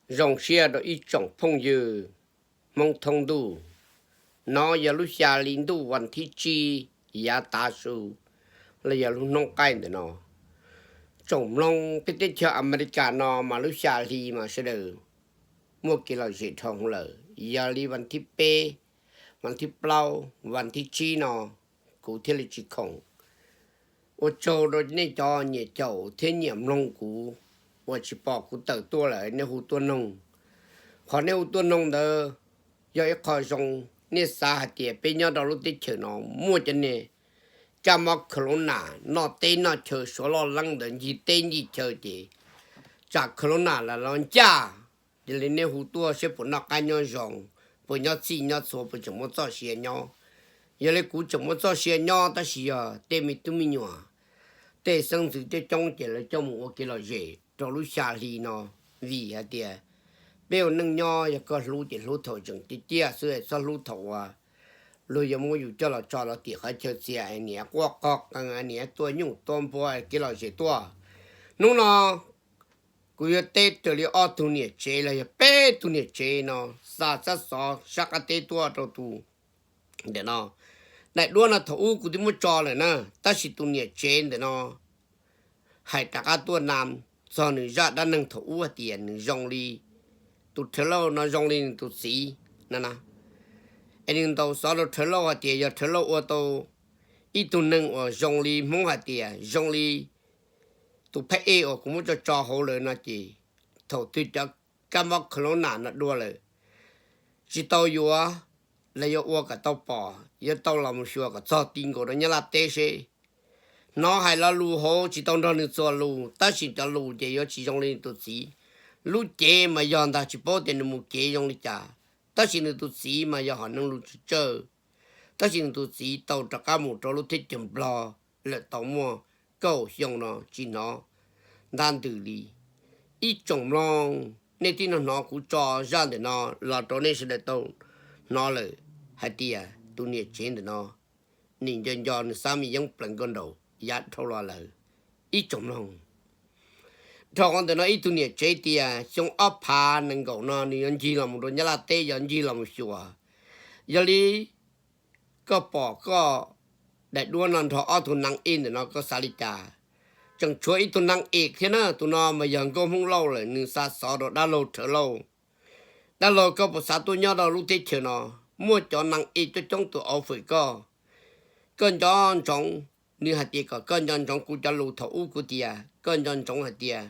Zoo siab rau ib tsoom phooj ywg Hmoob thoob ntuj. No yog lub xya hli ntuj vas thib tsib yav tav su, los yog lub hnub qaij ntawm no. Tsoom mloog peb teb chaws Amelikas no mas lub xya hli mas sawv daws muaj kev lom zem dhau lawm. Yog li vas thib peb, vas thib plaub, vas thib tsib no kuv thiaj li tsis khoom. Ua tsaug rau nej cov nyiam caum thiab nyiam mloog kuv uas tsis pom kuv tawm tuaj lawm nej hu tuaj noog. Qhov nej hu tuaj noog ntawd yog ib qho zoo. Nej xav hais tias peb nyob rau lub teb chaws no muaj cov niag kab mob corona noj teb noj chaw suav loj leeb ntawd ncig teb ncig chaw ces tsam corona los los ncaj. Yog li nej hu tuaj seb puas noj qab nyob zoo, puas nyob txhij nyob txhua, puas tseem muaj txoj sia nyob. Yog li kuv tseem muaj txoj sia nyob tab sis yog tej me tub me nyuam, tej xeeb ntxwv coob coob ces lawv coj mus ua kev lom zem rau lub xya hli no. Vim hais tias peb ua neej nyob yog koj hlub ces hlub thaum tseem ciaj ciaj xwb, txhob hlub thaum uas luag yuav muab yus coj los tso rau tim qhov chaw txias, niam quaj qog qees, niam tuaj nyuj tuaj npua kev lom zem tuaj. Hnub no kuv yuav teb raws li ob tug niam tsev los yog peb tug niam tsev no xa tsab xov sab qab teb tuaj rau tus ntawm no. Daim duab no thaum ub kuv twb muab tso lawm na, tab sis tus niam tsev ntawm no hais rov qab tuaj na txog nws zaj dab neeg thaum ub hais tias nws zoo li, tus Rhawv Lauj no zoo li nws tus txiv no na. Es nws ntaus xov rau Rhawv Lauj hais tias yog Rhawv Lauj ua tau ib tug neeg uas zoo li Hmoob hais tias zoo li tus phab ej uas kuv muab tso tso hauv lawm no ces thaum twg cov kab mob corona no dua lawm, tsis tau yuav, los yuav ua kom tau pom, yuav tau los mus xyuas kom txog ti nkaus rau Nyab Laj teb seb. Hnov hais lo lus hauv tsis tau nrog nws txuas lus, tab sis cov lus ces yuav tsis zoo li nws tus txiv. Lub cev mas yog ntag tsis paub tias nws mus kev zoo li cas, tab sis nws tus txiv mas yog hom neeg lus tsawg tsawg, tab sis nws tus txiv tau rov qab mus rau lub teb chaws Nplog lawm tau muaj kaum xyoo no tsis hnov ntab ntws li. Ib tsoom mloog, nej tib no hnov kuv tso zaj ntawm no los rau nej sawv daws tau hnov lawm hais tias tus niam tsev ntawm no nim nco nco nws xab me yeeb plees nkauj nraug yav dhau los lawm. Ib tsoom mloog, dhau qhov ntawm no ib tug niam tsev tias xyoo ob phav nees nkaum no nws yuav ncig los mus rau Nyab Laj teb, yuav ncig los mus xyuas. Yog li koj pom koj daim duab no nrog ob tug neeg ej ntawm no koj xav li cas? Tseem tshuav ib tug neeg ej thiab na, tus no mas yog nkauj Hmoob Lauj lawm, nws xa xov rau dab laug Rhawv Lauj. Dab laug, koj puas xav tuaj nyob rau lub teb chaws no? Muaj cov neeg ej coob coob tus offer koj. Koj nco ntsoov, nws hais tias kom koj nco ntsoov kuv cov lus thaum ub kuv tias koj nco ntsoov hais tias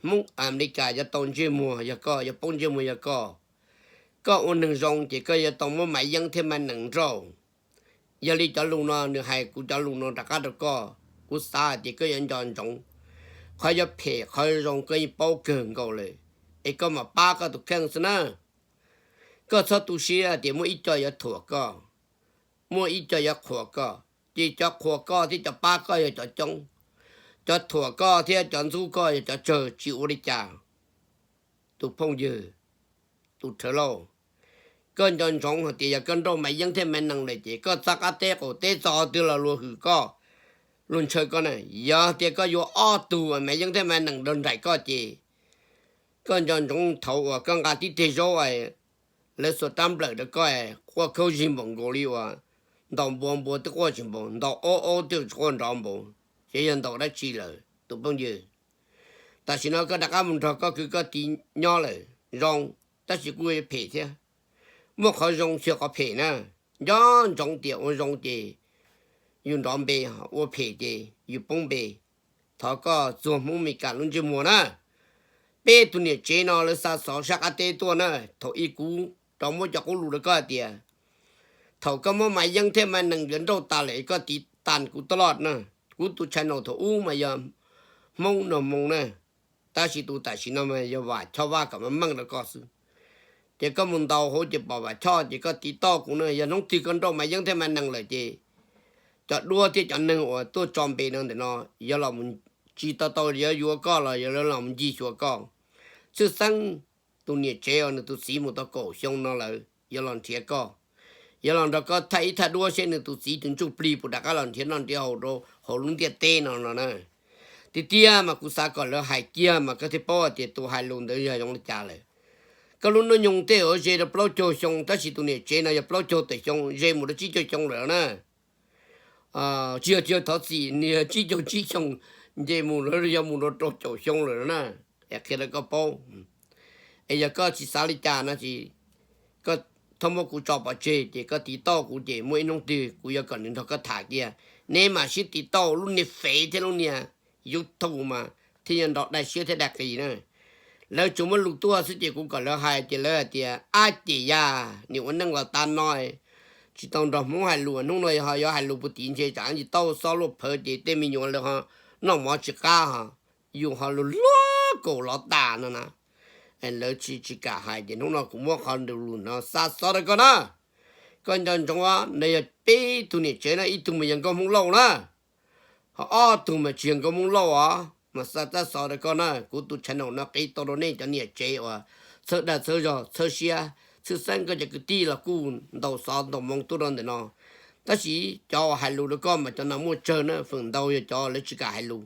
Hmoob Amelikas yuav tau ntsej muag yog koj, yuav poob ntsej muag yog koj. Koj ua neeg zoo ces koj yuav tau muab maiv yeeb thiab maiv nees nrauj. Yog li cov lus no nws hais kuv cov lus no rov qab rau koj, kuv xav hais tias koj yuav nco ntsoov. Qhov yuav phem qhov zoo koj yeej paub kawg nkaus lawm, es koj mam pab koj tus kheej xwb na. Koj txhob tu siab tias muaj ib co yuav thuam koj, muaj ib co yuav qhuas koj, ces cov qhuas koj thiab cov pab koj yog cov coob, cov thuam koj thiab cov ntxub koj yog cov tsawg, tsis ua li cas. Tus phooj ywg, tus Rhawv Lauj, koj nco ntsoov hais tias yog koj nrauj maiv yeeb thiab maiv nees lawm ces koj txoj qab teb qaum teb txog qhov twg los luag hwm koj, luag ntshaw koj na. Yog tias koj yuav ob tug maiv yeeb thiab maiv nees rau nraim koj ces koj nco ntsoov thaum uas koj nqa tib teg zaub, lawv xuas rab nplawm rau koj, quaj khaub zig npaum nkaus li uas ntaus npua, npua twb quaj tsis npaum, ntaus aub, aub twb tsis quaj nrov npaum, ces yog ntaus dab tsi lawm tus phooj ywg? Tam sim no koj rov qab mus nrog koj kwv koj tij nyob lawm zoo, tab sis kuj phem thiab. Muaj qhov zoo xyuas qhov phem na. Nco ntsoov tias ua zoo ces yus nrov npe, ua phem ces yus poob npe. Thov koj txuag Hmoob Mes Kas lub ntsej muag na. Peb tus niam tsev no lawv xa xov sab qab teb tuaj na, thaum ub kuv rov muab cov qub lus rau koj hais tias thaum koj muab maiv yeeb thiab maiv nees yuav nrauj tas lawm koj tiv tas kuv toj loj na. Kuv tus channel thaum ub mas yog Hmoob Nag Moo na, tab sis tus tam sim no mas yog Vam Choj Vaj kom meej meej rau koj xwb. Ces koj mus ntaus hauv ces pom Vam Choj ces koj tiv toj kuv na. Yog hnub twg koj nrauj maiv yeeb thiab maiv nees lawm ces cov duab thiab cov neeg uas tuaj tso npe no ntawm no yuav los tsis tau tau yuav yuav koj los yuav los ncig xyuas koj. Txhwj xeeb tus niam tsev uas nws tus txiv mus tau kaum xyoo no lawm yuav los nrhiav koj, yuav los nrog koj thaij ib thaj duab seb nws tus txiv tus ntsuj plig puas rov qab los nrhiav noj nrhiav haus rau hauv lub ntiaj teb no no na. Tiag tiag mas kuv xav kom lawv hais kiag mas koj thiaj paub hais tias tus hais lus ntawd yog zoo li cas lawm. Koj lub hnub nyoog tej yuav ze rau plaub caug xyoo, tab sis tus niam tsev no yog plaub caug tawm xyoo ze mus rau tsib caug xyoo lawm na. Tsis yog, tsis yog, thov txim, nws yog tsib caug tsib xyoo, nce mus lawm yog mus rau rau caum xyoo lawm na. Es qhia rau koj paub. Es yog koj tsis xav li cas no ces koj txhob muab kuv tso pov tseg, ces koj tiv tauj kuv, ces muaj ib hnub twg kuv yuav kom nws nrog koj tham kiag. Neb mam sib tiv tauj lub niag Fev thiab lub niag YouTube mas thiaj yuav nrog dai siab thiab dai qis na. Lawv tsuas muab lus tuaj xwb ces kuv kom lawv hais ces lawv hais tias ab ces yam nim ua neej los tag no tsis tau nrog Hmoob hais lus, hnub no ho yuav hais lus puag tim ntshe tsam tsis tau xob luaj phawv ces tej me nyuam lawv ho noj mov tsis qab ho, yus ho lus luag kaus los tas no na. Lawv tsis, tsis kam hais ces hnub no kuv muab qhov lus no xa xov rau koj na. Koj nco ntsoov, no yog peb tug niam tsev no, ib tug mas yog nkauj Hmoob Lauj na, ho ob tug mas tsis yog nkauj Hmoob Lauj os, mas xa tab xov rau koj na. Kuv tus channel no qiv tau rau nej cov niam tsev uas txhawb dag txhawb zog txhawb siab, txhawj xeeb koj cov kwv tij los kuj ntaus xov ntaus moo tuaj rau ntawm no. Tab sis cov uas hais lus rau koj mas cov no muaj tsawg na, feem ntau yog cov lawv tsis kam hais lus.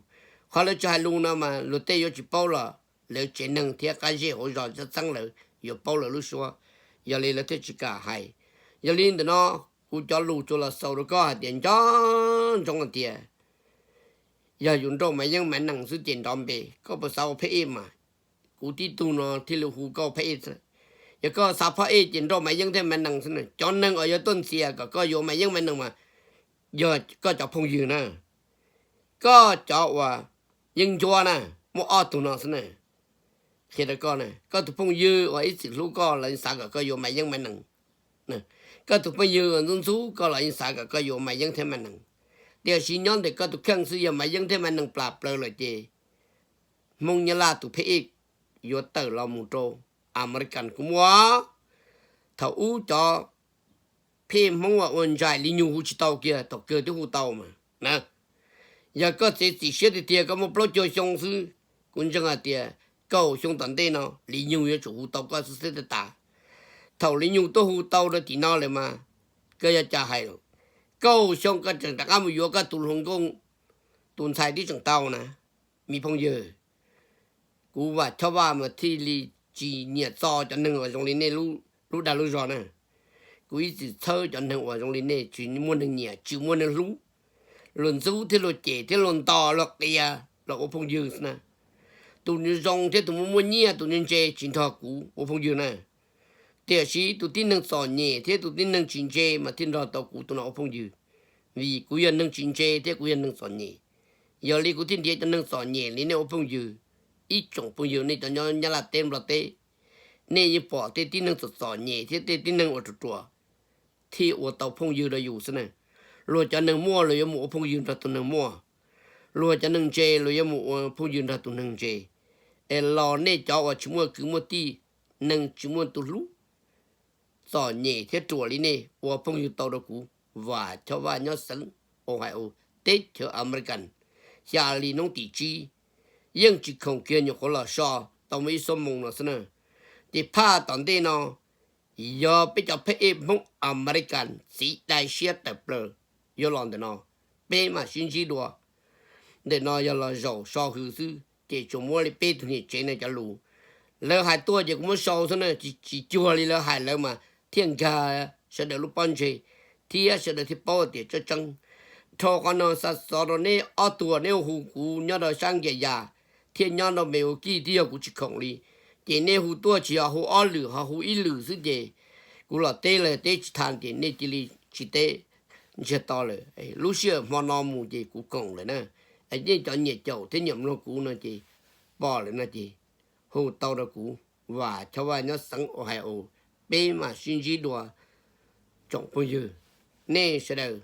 Qhov lawv tsis hais lus no mas luag tej yuav tsis paub los lawv tsev neeg thiab qab zej hauv zos txheeb lawv yuav paub lawv lub suab, yog li lawv thiaj tsis kam hais. Yog li ntawm no kuv cov lus tsuas los xaus rau koj hais tias nco ntsoov hais tias yog yus nrauj Maiv Yeeb Maiv Nees xwb ces nrov npe, koj puas xav ua phab ej mas? Kuv tib tug no thiaj li hu koj phab ej. Yog koj xav phab ej ces nrauj Maiv Yeeb thiab Maiv Nees xwb na. Cov neeg uas yuav tuaj ntxias kom koj yuav Maiv Yeeb Maiv Nees mas yog koj cov phooj ywg na. Koj cov uas yeeb ncuab na, muaj ob tug no xwb na. Qhia rau koj, koj tus phooj ywg uas ib txwm hlub koj los yeej xav kom koj yuav Maiv Yeeb Maiv Nees. Koj tus phooj ywg uas ntxub ntxub koj los yeej xav kom koj yuav Maiv Yeeb thiab Maiv Nees. Tiam sis nyob ntawm koj tus kheej xwb yog Maiv Yeeb thiab Maiv Nees plam plaws lawm ces Hmoob Nyab Laj tus phab ej yuav tawm los mus rau American kuj muaj. Thaum ub cov phab ej Hmoob uas ua ntsais Li Nyug hu tsis tau kiag, thaum kawg twb hu tau mas na. Yog koj txiav txim siab tiag tiag koj muaj plaub caug xyoo xwb, kuv ntseeg hais tias kaum xyoo tom ntej no Li Nyug yuav tsum hu tau koj xwb xwb tas tas. Thaum Li Nyug tuaj hu tau rau tim no lawm mas koj yuav cas hais. Kaum xyoo koj tseem rov qab mus yuav koj tus hluas nkauj, tus ntxhais twb tseem tau na. Me phooj ywg, kuv Vam Chob Vaj mas thiaj li tsis nyiam txo cov neeg uas zoo li nej lub dag lub zog na. Kuv ib txwm txhawb cov neeg uas zoo li nej, tsis muaj neeg nyiam tsis muaj neeg hlub. Luag ntxub thiab luag cem thiab luag nto luag qias los ua phooj ywg xwb na. Tus zoo thiab tus muaj muaj nyiaj tus ntse ntse tsis nrog kuv ua phooj ywg na. Tiam sis tus tib neeg txom nyem thiab tus tib neeg tsis ntse mas thiaj nrog tau kuv tus no ua phooj ywg. Vim kuv yog neeg tsis ntse thiab kuv yog neeg txom nyem, yog li kuv thiaj nrhiav cov neeg txom nyem li nej ua phooj ywg. Ib tsoom phooj ywg nej cov nyob Nyab Laj teb Nplog teb, nej yeej pom tej tib neeg txom txom nyem thiab tej tib neeg uas ruam ruam thiaj ua tau phooj ywg rau yus xwb na. Luag cov neeg muaj luag yuav mus ua phooj ywg nrog tus neeg muaj, luag cov neeg ntse luag yuav mus ua phooj ywg nrog tus neeg ntse. Es los nej cov uas tsis muaj kwv muaj tij, neeg tsis muaj tus hlub, txom nyem thiab ruam li nej ua phooj ywg tau rau kuv Vam Chob Vaj nyob xeev Ohio, teb chaws American, xya hli hnub tim tsib, yeej tsis khoom kiag nyuam qhuav los so tau muaj ib xuab moos no xwb na. Ces phaj tom ntej no yog peb cov phab ej Hmoob American txiv dai siab tawm plaws yuav los ntawm no, peb mam sib ntsib dua. Ntawm no yog los zaum so hws xwb ces tsuas muab li peb tug niam tsev no cov lus lawv hais tuaj ces kuv muab sau xwb na, tsis cuag li lawv hais lawv mas thiaj nkag sawv daws lub pob ntseg thiab sawv daws thiaj paub tias tseeb tseeb. Dhau qhov no xa xov rau neb ob tug, neb hu kuv nyob rau sab Nkias Yas thiab nyob rau Milwaukee twb yog kuv tsis khoom li, ces neb hu tuaj tsis yog hu ob lwm ho hu ib lwm xwb ces kuv los teb los teb tsis tau ces nej cia li tsis teb ntsiag to lawm. Lub sij hawm hmo no mus ces kuv koom lawm na. Yeej cov nyiam caum thiab nyiam mloog kuv no ces pom lawm no ces hu tau rau kuv Vam Chob Vaj nyob xeev Ohio, peb mam sib ntsib dua tsoom phooj ywg. Nej sawv daws